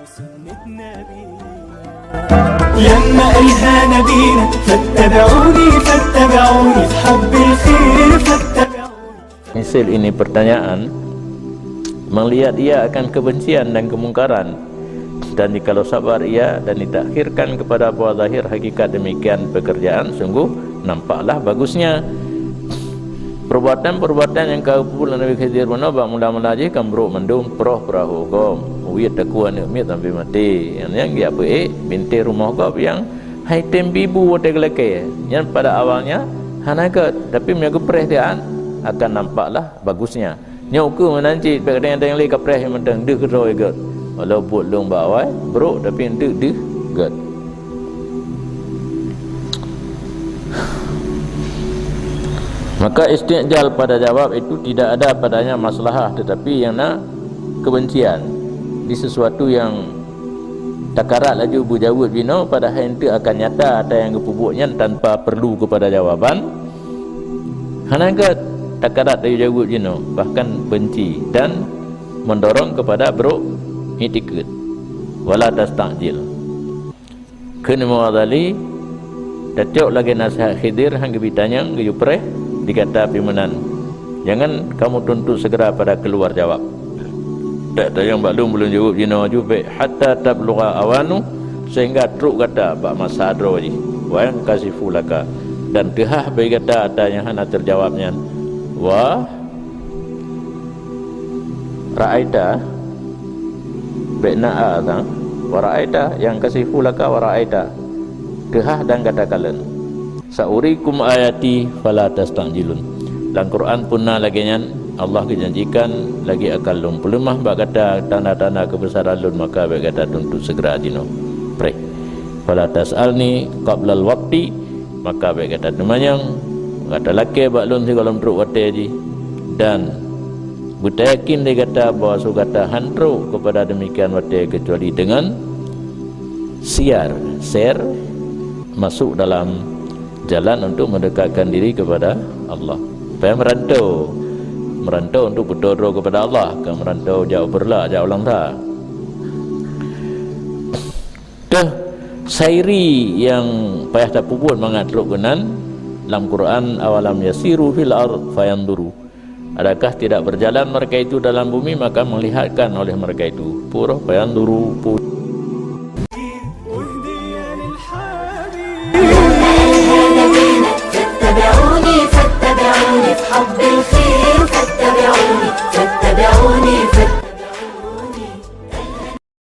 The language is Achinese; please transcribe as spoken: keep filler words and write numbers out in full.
لما قالها نبينا فاتبعوني، فاتبعوني في حب الخير، فاتبعوني. Misal ini pertanyaan, melihat ia akan kebencian dan kemungkaran, dan jikalau sabar ia dan ditakhirkan kepada bahwa zahir hakikat demikian pekerjaan, sungguh nampaklah bagusnya. Perbuatan-perbuatan nyang ka geupeubuet lé Nabi Khidir bunoe bak mula-mula jih kan brok mandum, proh peurahô gob, uit takue aneuk miet sampai maté. Nyang, nyang geujak peuék bintéh rumoh gob nyang hai tem bibu watée geulakée. Nyan pada awalnya hana gét, tapi meunyoe geupreh tian akan nampaklah bagusnya. Nyoe ukeue meunan cit, bék kadang-kadang lé kapreh mantong deuh keudroe gét. Walau buet lôn bak awai brok, tapi eunteuk deuh gét. Maka isti'jal pada jawab itu tidak ada padanya maslahah, tetapi yang na kebencian di sesuatu yang takarat laju beujaweueb jinoe, padahai eunteuk akan nyata ata nyang geupeubuet nyan tanpa perlu kepada jawaban. Hana gét takarat laju jaweueb jinoe, bahkan benci dan mendorong kepada brok itikeuet. Wala tasta'jil. Kheun Imam Ghazali, tacok lagée nasihat Khidir han geubi tanyong geuyue preh di gata pih meunan. Jangan kamu tuntut segera pada keluar jawab. Dak tanyong bak lôn, ulôn jaweueb jinoe aju bék, hatta tablugha awanu, sehingga trok gata bak masa droe jih. Wa yankasyifu laka, dan teuhah bagi gata ata nyang hana teujawab nyan. Wa ra'aita, bék na a sang, wa ra'aita, yankasyifu laka wa ra'aita, teuhah dan gata kalon. Sa'urikum ayati fala tasta'jilun. Lam Quran pun na lagée nyan, Allah geujanjikan, lagi akan lôn peuleumah bak gata tanda-tanda keubeusaran lôn, maka bék gata tuntut segera jinoe preh. Fala tas'alni qablal waqti, maka bék gata teumanyong, gata lakée bak lôn sigohlom trok watée jih, dan beutayakin lé gata bahwa su gata han trok kepada demikian watée keucuali dengan siar, ser, masuk dalam jalan untuk mendekatkan diri kepada Allah. Supaya merantau, merantau untuk beutôi droe kepada Allah, bukan merantau jak u Beurla, jak u Langsa. Teuh sairi nyang payah tapeubuet mangat trok keunan lam Quran, awalam yasiru fil ard fayanzuru. Adakah tidak berjalan mereka itu dalam bumi, maka melihatkan oleh mereka itu? Peue roh fayanzuru, peue